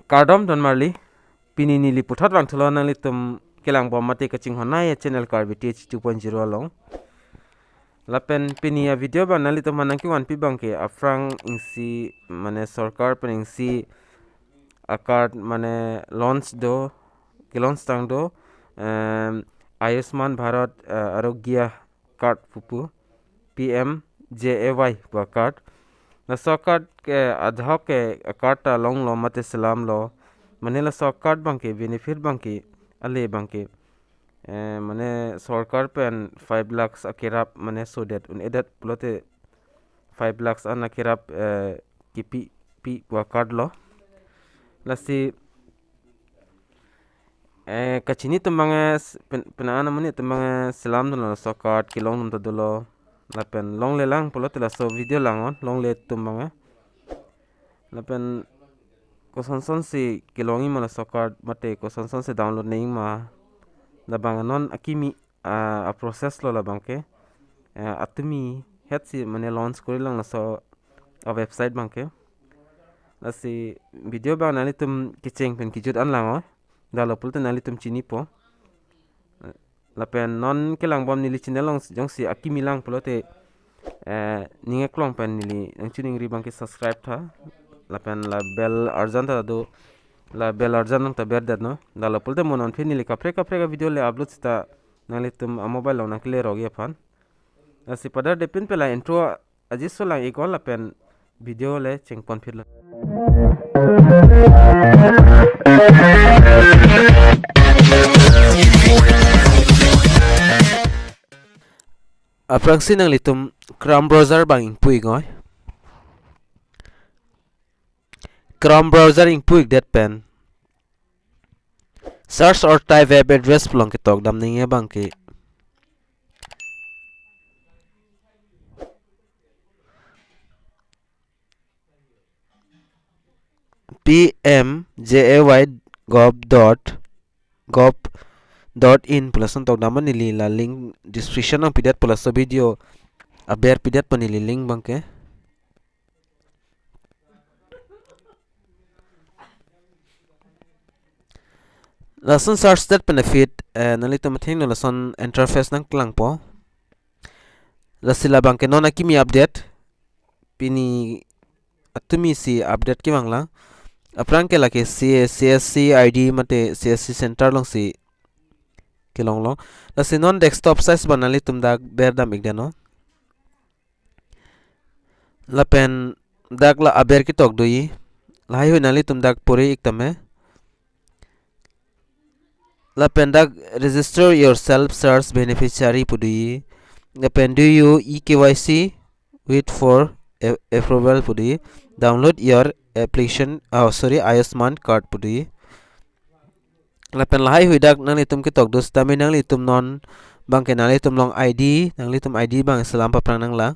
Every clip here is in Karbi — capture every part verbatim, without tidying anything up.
Kardom donmarli, pini neli puthot vangthulo nanglitum kelangbom mate kachinghon nai a-channel Karbi T H two point zero along. Lapen pini a-video abang nanglitum aphan nangkevanpi abangke aphrang isi mane sorkar pen isi a-card mane launch do, ke-launch tang do, em, Ayushman Bharat, eh, Arogya card pupu, P M J A Y pu a-card. Laso card ke adhok ke a-card ta longlo mate selamlo. Mane laso card abangke benefit abangke ale abangke, eh, mane sorkar pen five lakhs akerap mane sodet un-edet pulote five lakhs an akerap, eh, kipi pi pu a-card lo. Lasi, eh, kachini atum abang, eh, s-, pen-, penang an amonit atum abang, eh, selamdunlo laso card, kelong atum ta dolo. Lapen longlelang pulote laso video langnon, longle atum abang, eh. Lapen kosonsonsi kelongji ma laso card mate kosonsonsi download nangji ma, labang non akimi, ah, a-process lo labangke. Ah, atumi hetsi mane launch korilang laso a-website abangke. Lasi video abang nanglitum kecheng pen kejut an langnon. Dalo pulote nanglitum chinipo. Lapen non kelangbom neli channel along jongsi akimi lang pulote, eh, ning eklong pen neli nangchiningri abangke subscribe tha. Lapen la bell arjan ta do, la bell arjan nang ta berdetnon. Dalo pulote mo non phi neli kaprek kaprek a-video le upload sita nanglitum a-mobile along nangkele rogji aphan. Lasi padar depin pe la intro aji solang ikon lapen video le chengpon phitlo. Aphrangsi nanglitum Chrome browser abang ingpu iknon. Chrome browser ingpu ikdet pen search or type web address pu along ketok dam nangji abangke P M J A Y gov dot gov dot in pu lason tok dam, neli la link description along pidetpo, laso video aber pidetpo neli link abangke. Lason search det pen aphi, eh, nanglitum athengno lason interface nangklangpo. Lasi labangke non akimi update. Pini atumisi update kevang lang. Aphrang ke lake C-, C S C I D mate C S C center alongsi kelonglo. Lasi non desktop size abang nanglitum dak berdam ikdetnon. Lapen dak la aber ketok doji. Lahai hui nanglitum dak pore ik tame. Lapen dak register yourself search beneficiary pu doji. Lapen do your E K Y C, wait for a-, approval pu doji. Download your application, oh, sorry, Ayushman card pu doji. Lapen lahai hui dak nanglitum ketok do sitame nanglitum non abangke nanglitum along I D, nanglitum I D abang selam paphrang nanglang.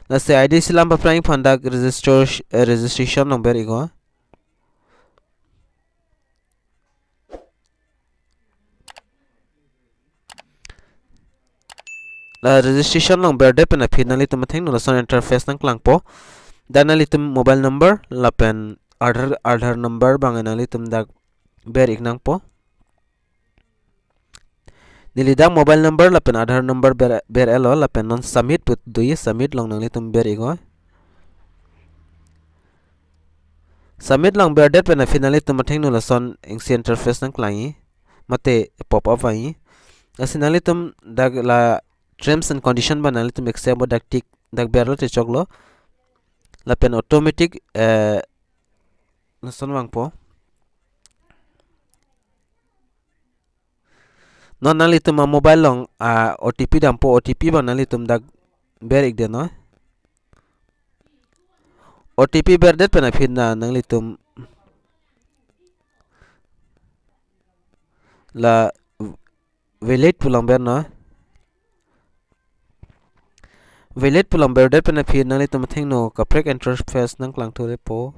Lasi I D selam paphrang aphan dak register, eh, registration along ber iknon. La registration along berdet pen aphi nanglitum athengno lason interface nangklangpo. Dak nanglitum mobile number lapen Aadhaar, Aadhaar number abang nanglitum dak ber ik nangpo. Neli dak mobile number lapen Aadhaar number ber, ber-etlo lapen non submit pu doji, submit along nanglitum ber iknon. Submit along berdet pen aphi nanglitum athengno lason isi interface nangklangji mate pop up vangji. Lasi nanglitum dak la terms and condition abang nanglitum accept mo, dak tick dak berlo te choklo. Lapen automatic, eh, lason vangpo. Non nanglitum a-mobile along a-O T P dampo, O T P abang nanglitum dak ber ikdetnon. O T P berdet pen aphi na nanglitum la valid pu along bernon. Valid pu along berdet pen aphi nanglitum athengno kaprek interface nangklangthurepo.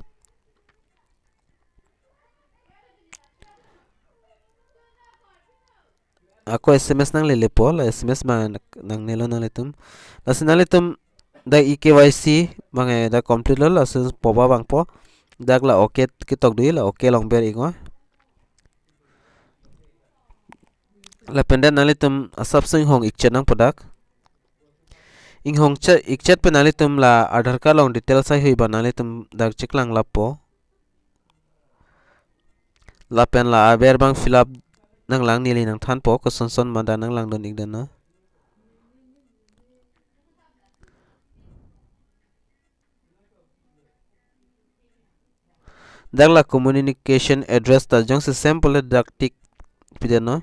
Ako S M S nanglelepo, la S M S abang nangnelo nanglitum. Lasi nanglitum dak E K Y C abang dak complete lo, lasi pop up vangpo. Dak la okay ketok dui, la okay along ber iknon. Lapen dak nanglitum asapso inghong ik-check nangpo dak. Inghong che-, ik-check pen nanglitum la Aadhaar card along details haihui abang nanglitum dak cheklang lappo. Lapen la aber abang fill up nanglang, neli nangthanpo kosonson ma dak nanglangdun iknon. Dak la communication address ta jongsi same pule dak tick pidetnon.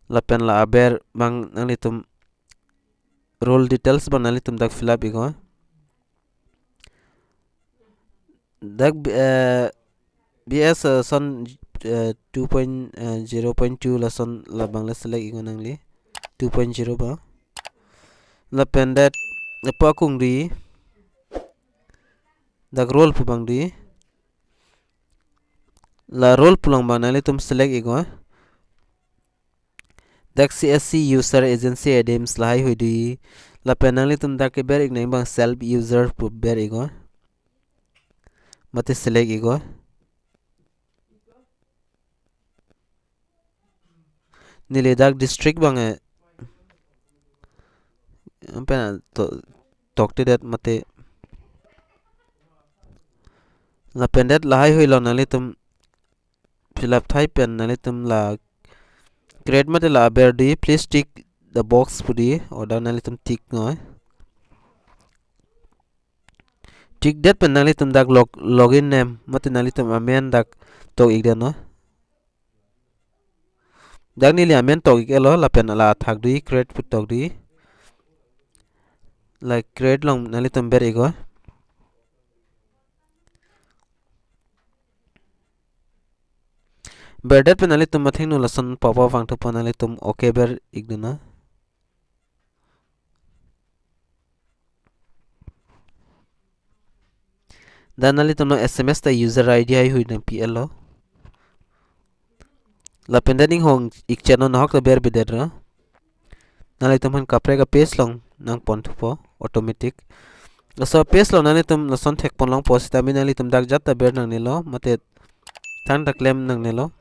Lapen la aber abang nanglitum role details abang nanglitum dak fill up iknon. Dak B-, eh, B S, eh, son, eh, two point, eh, zero point two lason labang le select iknon nangli. Two point zero abang. Lapen dak lapu akung dui. Dak role pu abang dui. La role pu along abang nanglitum select iknon. Dak C S C user agency admin lahaihui dui. Lapen nanglitum dak keber iknang abang self user pu ber iknon. Mate select iknon. Neli dak district abang e. Ampen to-, toktedet mate. Lapen dak lahaihui along nanglitum fill up thai pen nanglitum la create mate la aber dui, please tick the box pu dui, order nanglitum tick iknon. Tick det pen nanglitum dak log-, login name mate nanglitum amen dak tok ikdetnon. Dak neli amen tok ik-etlo lapen la athak dui create pu tok dui. La create along nanglitum ber iknon. Berdet pen nanglitum athengno lason pop up vangthupo, nanglitum okay ber ikdunnon. Dak nanglitum no S M S ta user I D haihui nangpi-etlo. Lapen dak inghong ik-check non, nahok ta ber bidetlo. Nanglitum aphan kaprek a-page along nangponthupo automatic. Laso a-page along nanglitum lason thekponlongpo, sitame nanglitum dak jat ta ber nangnelo, mate thangta klem nangnelo.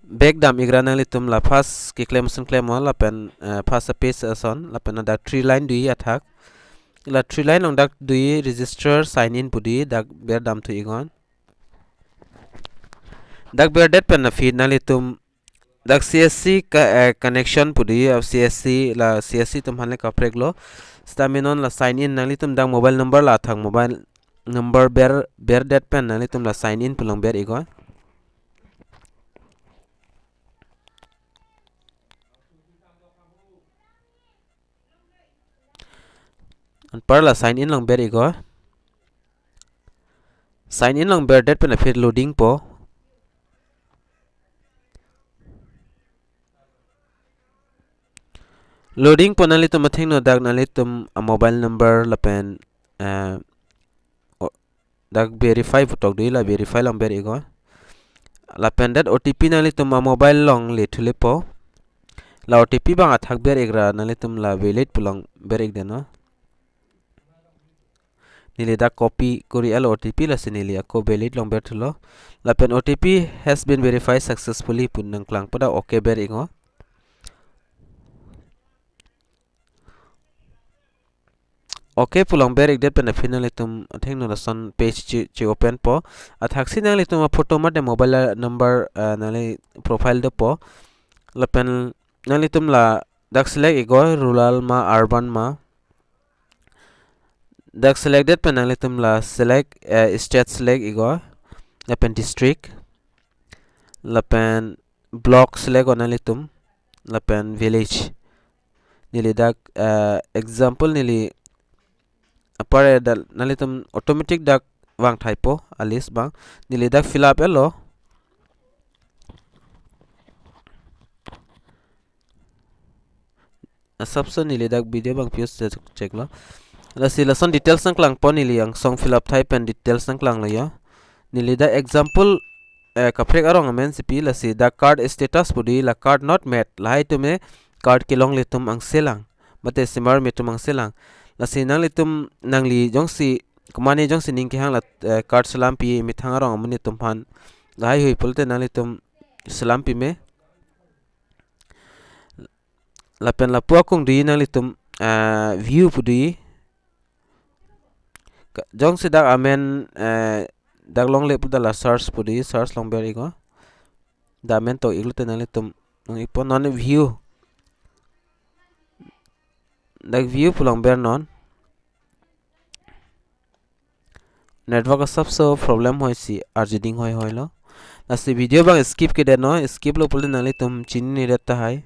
Back dam ikra, nanglitum la first keklem ason klemnon lapen, eh, first a-page ason lapen dak three line dui athak. La three line along dak dui register sign in pu dui, dak ber damthu iknon. Dak berdet pen aphi nanglitum dak C S C ka, eh, connection pu dui, ah, C S C la C S C atum aphan le kapreklo. Sitame non la sign in, nanglitum dak mobile number la athak mobile number ber, berdet pen nanglitum la sign in pu along ber iknon. Anpar la sign in along ber iknon. Sign in along berdet pen aphi loadingpo. Loadingpo, nanglitum athengno dak nanglitum a-mobile number lapen, eh, o-, dak verify pu tok dui, la verify along ber iknon. Lapen dak O T P nanglitum a-mobile along lethulepo. La O T P abang athak ber ikra, nanglitum la valid pu along ber ikdetnon. Neli dak copy kori-etlo O T P, lasi neli ako valid along berthulo. Lapen O T P has been verified successfully pu nangklangpo, dak okay ber iknon. Okay pu along ber ikdet pen aphi nanglitum athengno lason page che, che-openpo. Athaksi nanglitum a-photo mate mobile number, ah, nangli profile dopo. Lapen nanglitum la dak select iknon, rural ma urban ma. Dak selectdet pen nanglitum la select, eh, state select iknon, lapen district, lapen block select iknon nanglitum, lapen village. Neli dak, eh, example neli apar, eh, dak nanglitum automatic dak vangthaipo a-list abang. Neli dak fill up-etlo. Asapso neli dak video abang pause che-, cheklo. Lasi lason details nangklangpo, neli angsong fill up thai pen details nangklanglo jo. Neli dak example, eh, kaprek arong amen si pi, lasi dak card status pu dui, la card not met, lahai atum e card kelongle atum angselang. mate simar me atum angselang. Lasi nanglitum nangli jongsi, kumane jongsi ning kehang la, eh, card selam pi methang arong amonit atum aphan lahaihui pulote nanglitum selam pime. Lapen lapu akung dui nanglitum, eh, view pu dui. Ka-, jongsi dak amen, eh, dak longle puta la search pu dui, search along ber-iknon. Dak amen to-iklote nanglitum nang-ikpo, non view. Dak view pu along bernon. Network asapso problem hoisi arjuding hoi hoilo. Lasi video abang skip kedetnon, skiplo pulote nanglitum chininedet tahai.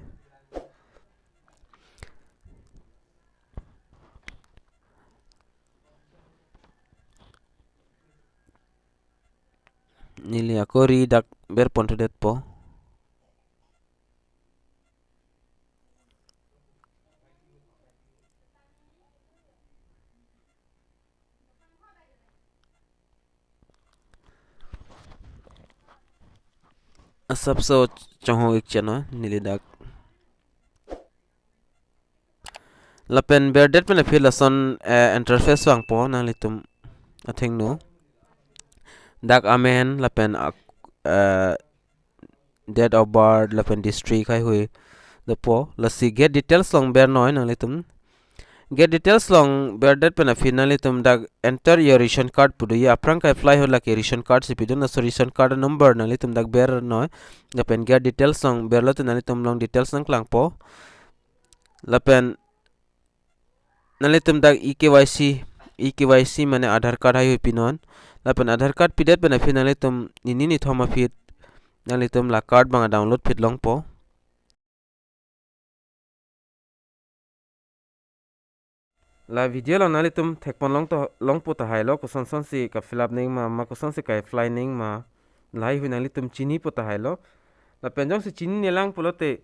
Neli ako ri dak berpon thudetpo. Asapso chongho-ik chotnon neli dak. Lapen berdet pen aphi lason, eh, interface vangpo nanglitum athengno. Dak amen lapen ak-, eh, date of birth lapen district haihui dopo. Lasi get details along bernon nanglitum. Get details along berdet pen aphi nanglitum dak enter your ration card pu do, ye aphrang ka-apply ahut lake ration card si pidun, laso ration card number nanglitum dak bernon. Lapen get details along berlote nanglitum along details nangklangpo. Lapen nanglitum dak E K Y C, E K Y C mane Aadhaar card haihui pinon. Lapen Aadhaar card pidet pen aphi nanglitum nini nithom aphi nanglitum la card abang download phit longpo. La video along nanglitum thekpon long to, longpo tahailo, kosonsonsi ka-fill up nangji ma, ma kosonsi ka-apply nangji ma, lahaihui nanglitum chinipo tahailo. Lapen jongsi chininelang pulote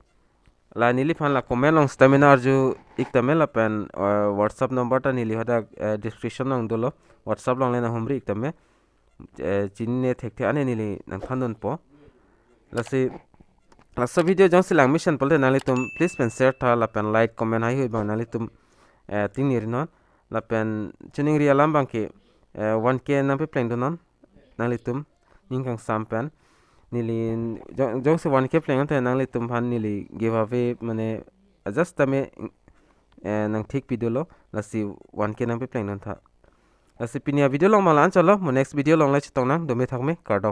la neliphan la comment along stamina arju-ik tame lapen, eh, WhatsApp number ta neli hadak, eh, description along dolo, WhatsApp along le nanghumri-ik tame, eh, chinine thekthe ane neli nangthandunpo. Lasi, laso video jongsi langmesen pulote nanglitum please pen share tha lapen like comment haihui abang nanglitum, eh, tingnirinon. Lapen choningri alam abangke, eh, one K nangpeplengdunnon nanglitum ning kangsam pen. Neli jong, jongsi one K plengnon te nanglitum aphan neli giveaway mane just tame, eh, nangthik pidolo, lasi one K nangpeplengdun tha. Lasi pini a-video along ma la-anchotlo, mo next video along le chetongnang, dome thakme, kardom.